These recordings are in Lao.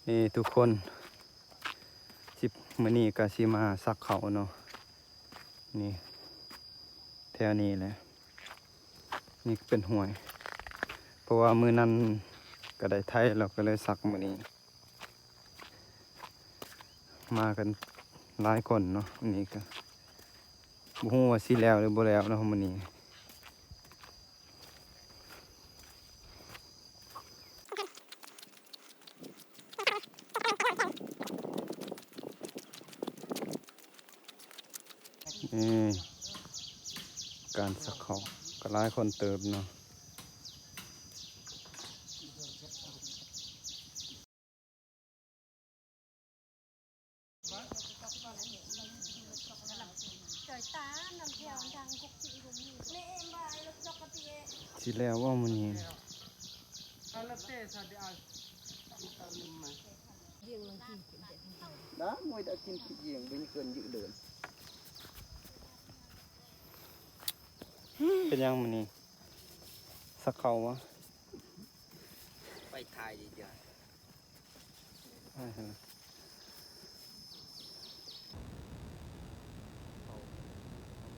ນີ້ທຸກຄົນ ຊິ ມື້ນີ້ກະຊິມາສັກເຂົ້າເນາະ ນີ້ ແຖວນີ້ແຫຼະ ນີ້ເປັນຫ້ວຍ ເພາະວ່າມື້ນັ້ນກະໄດ້ໄຖ ແລ້ວກະເລີຍສັກມື້ນີ້ ມາກັນຫຼາຍຄົນເນາະ ນີ້ກະ ບໍ່ຮູ້ວ່າຊິແລ້ວຫຼືບໍ່ແລ້ວເນາະມື້ນີ້. ນີ້ ການສັກເຂົ້າກະຫຼາຍຄົນເຕີບເນາະ. ຊິແລ້ວບໍ່ມື້ນີ້? ເປັນຫຍັງມື້ນີ້ ສັກເຂົ້າບໍ່? ໄປຖ່າຍດີກວ່າ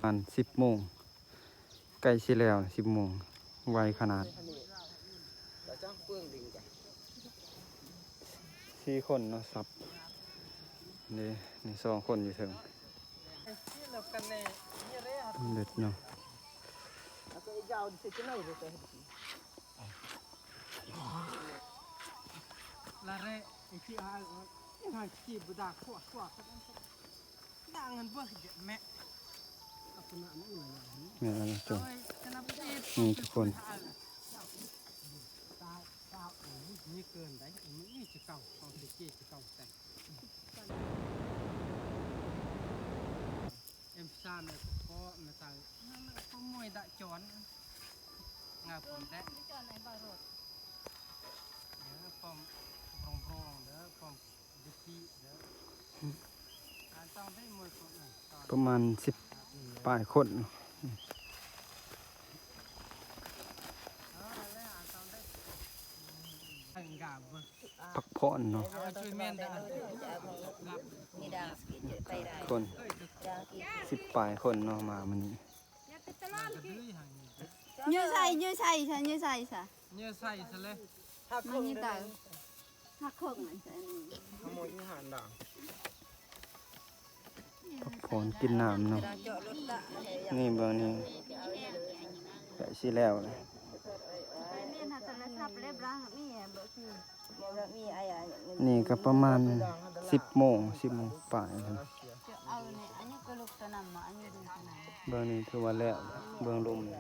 ປະມານສິບໂມງ ໃກ້ຊິແລ້ວ ສິບໂມງ ໄວຂະໜາດ. ສີ່ຄົນເນາະ ສັບ ເດ້ ນີ້ສອງຄົນຢູ່ເທິງ ເລິດເນາະ. ນີ້ທຸກຄົນ ປະມານສິບປາຍຄົນ ພັກຜ່ອນເນາະ ຄົນ ສິບປາຍຄົນເນາະ ມາມື້ນີ້. ເຍື້ອໃສ່ ເຍື້ອໃສ່ຊະ ເຍື້ອໃສ່ຊະ ເຍື້ອໃສ່ຊະເລີຍ ມັນມີຕາ ຮັກຄົງ ພັກຜ່ອນກິນນ້ຳເນາະ. ນີ້ເບິ່ງນີ້ ໃກ້ຊິແລ້ວແລ້ວ. ນີ້ກະປະມານສິບໂມງ ສິບໂມງປາຍ. ເບິ່ງນີ້ຖືວ່າແລ້ວ ເບື້ອງລຸ່ມນີ້.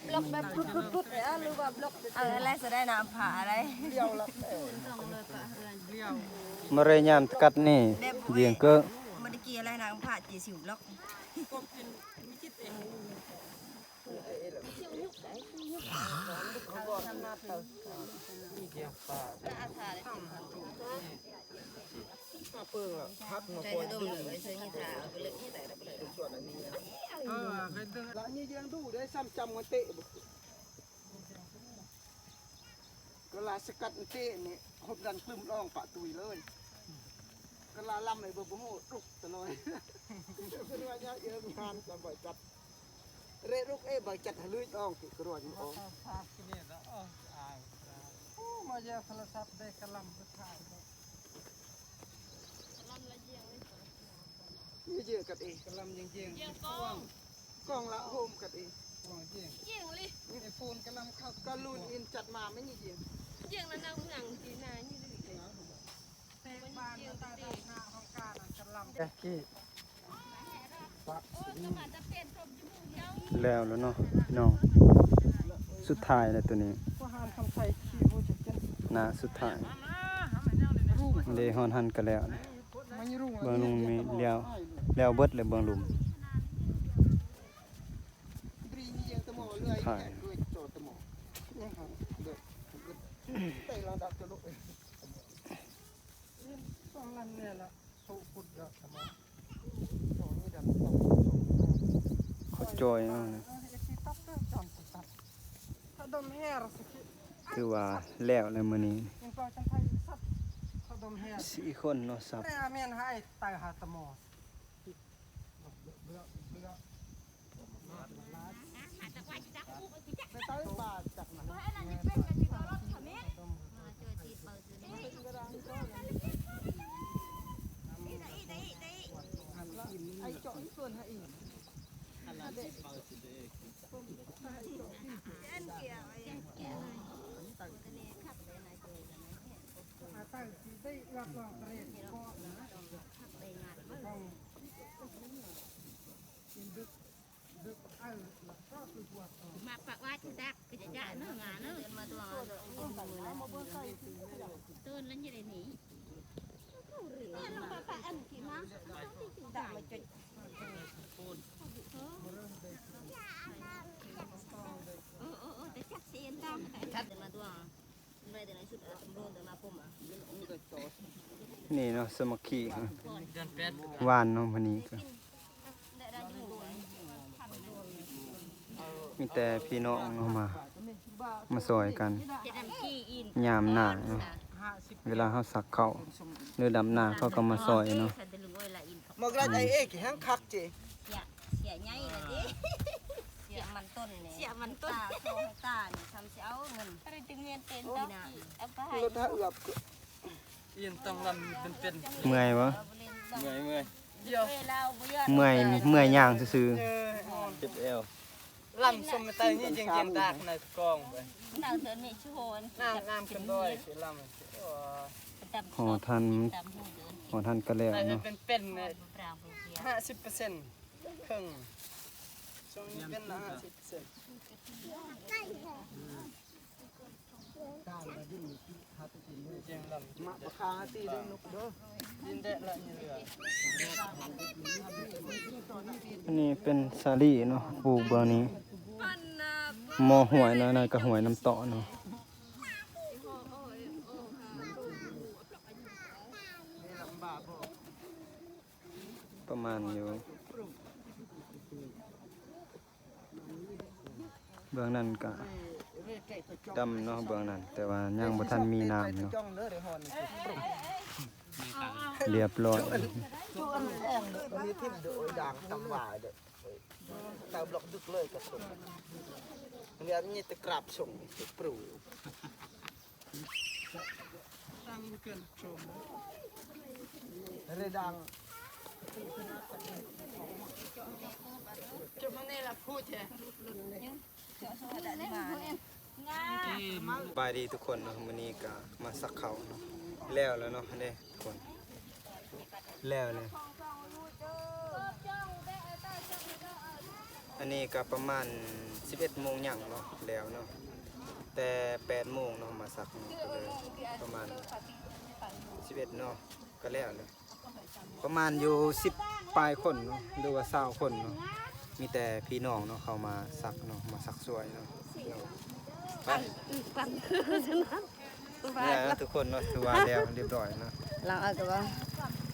ບລັອກແບບປຸດໆໆ ເອີ ຫຼືວ່າບລັອກ ເອີ ແລະ ສະໄດນ້ຳຜາໄດ໋ ມາເຣຍຍາມຕະກັດນີ້ ແບບ ຢຽງເກີ້ ມາຕະກີ້ແລະ ນ້ຳຜາຈີຊິວບລັອກ. ລະນີ້ຍັງດູໄດ້ຊ້ຳຈຳເງິນເຕະ ກະລາສະກັດເຕະນີ້ ຮົບດັນກຶ້ມລອງປະຕຸຍເລີຍ ກະລາລຳໃຫ້ເບິ່ງບໍ່ຮູ້ ດຸກຕະຫຼອຍ ເພິ່ນວ່າຍາກເອີ້ນງານກະບໍ່ຈັດ ເຣລຸກເອ ບໍ່ຈັດຫະລຸຍອອງຕິກະຣວຍອອງ. ໂອ້ ມາແຍກໂທລະສັບໄດ້ກະລຳໄປຖ່າຍ ກະລຳລະຢຽງເລີຍ ກະລຳຢຽງກັນເອ ກະລຳຢຽງໆ ຢຽງກ້ອງ ກ້ອງລະໂຮມກັນເອ ຢຽງເລີຍ ໄອ້ໂຟນກະລຳເຂົ້າ ກະລຸນອິນຈັດມາແມ່ນຢຽງ ຢຽງລະນັ່ງຫຍັງຕີນານີ້ເລີຍ ແຕ່ບ້ານຕາດານາຂອງການກະລຳ ແກກີ້. ແລ້ວແລ້ວເນາະພີ່ນ້ອງ ສຸດທ້າຍແລ້ວໂຕນີ້ ໜ້າສຸດທ້າຍ ເດ້ ຮອດຫັ້ນກະແລ້ວ ເບື້ອງລຸ່ມນີ້ແລ້ວ ແລ້ວເບິດແລ້ວເບື້ອງລຸ່ມ ສຸດທ້າຍ ເຂົາຈ່ອຍເນາະ ຖືວ່າແລ້ວແລ້ວມື້ນີ້ ສີ່ຄົນເນາະ ສັບ ມາປະຫວັດຈັກ ກະຈະຈະເນາະ ງາເນາະ ເດີນມາຕົວະ ເດີນແລ້ວຈະໄດ້ໜີ ເອີ ເອີ ເອີ ແຕ່ຈັກຊິເອັນຕາມ ເດີນມາຕົວະ. ນີ້ເນາະ ສາມັກຄີຫວານເນາະ ມື້ນີ້ກະມີແຕ່ພີ່ນ້ອງເນາະ ມາ ມາຊ່ອຍກັນ ຍາມໜ້າເນາະ ເວລາເຮົາສັກເຂົ້າ ຫຼືດຳນາ ເຂົາກະມາຊ່ອຍເນາະ ມາກະໄດ້ເອກແຮງຄັກເຈ ເສຍໃຫຍ່ລະເດ້ ເສຍມັນຕົ້ນນີ້ ເສຍມັນຕົ້ນ ຕາໂຊໃຫ້ຕານີ້ ຊຳຊິເອົາເງິນ ໄປດຶງເງິນເຕັນ ເອົາໄປໃຫ້ ລົດຫາເອືອບ ອີ່ຫຍັງຕ້ອງລຳເປັນໆ ເມື່ອຍບໍ່? ເມື່ອຍ ເມື່ອຍ ເມື່ອຍ ເມື່ອຍຍ່າງຊື່ໆ ເຈັບແອວ ລຳສົມໄປໃຕ້ນີ້ຈັ່ງໆ ຕາກໃນກອງໄປ ນ້ຳ ນ້ຳຂຶ້ນດອຍຊິລຳ ໂອ້ ຮອດຫັ້ນ ຮອດຫັ້ນກະແລ້ວເນາະ ເປັນໆ ຫ້າສິບເປີເຊັນ ເຄິ່ງ ຊ່ວງນີ້ເປັນຫ້າສິບເປີເຊັນ ມາປະຄາຕີເດີ ນົກເດີ ອັນນີ້ເປັນສາລີເນາະ ປູກເບື້ອງນີ້ ໝໍຫ້ວຍເນາະ ນັ້ນກະຫ້ວຍນ້ຳເຕາະເນາະ. ປະມານຢູ່ ເບື້ອງນັ້ນກະດຳເນາະ ເບື້ອງນັ້ນ ແຕ່ວ່າຍັງບໍ່ທັນມີນ້ຳເນາະ ລຽບຮ້ອຍ. ສະບາຍດີທຸກຄົນເນາະ ມື້ນີ້ກະມາສັກເຂົ້າເນາະ ແລ້ວແລ້ວເນາະ ເດ້ທຸກຄົນ. ແລ້ວແລ້ວ ອັນນີ້ກະປະມານສິບເອັດໂມງຫຍັງເນາະ ແລ້ວເນາະ ແຕ່ແປດໂມງເນາະ ມາສັກເນາະ ກະເລີຍປະມານສິບເອັດເນາະ ກະແລ້ວແລ້ວ ປະມານຢູ່ສິບປາຍຄົນເນາະ ຫຼືວ່າຊາວຄົນເນາະ ມີແຕ່ພີ່ນ້ອງເນາະ ເຂົ້າມາສັກເນາະ ມາສັກຊ່ວຍເນາະ ເນາະ ໄປ ເອີ ປັ່ນ ເນາະ ທຸກຄົນເນາະ ຖືວ່າແລ້ວລຽບຮ້ອຍເນາະ ຫຼັງອາກະວ່າ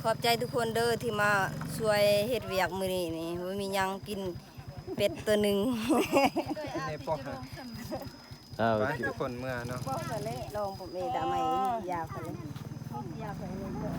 ຂອບໃຈທຸກຄົນເດີທີ່ມາຊ່ວຍເຮັດວຽກມື້ນີ້ນີ້ ບໍ່ມີຫຍັງກິນ ເປັດໂຕໜຶ່ງ ເປັດໃນປອກນະ ໄປທຸກຄົນເມືອເນາະ ປອກກະເລະ ລອງປອມເອດາໄມ ຢາກະເລະ ຢາກະເລະ.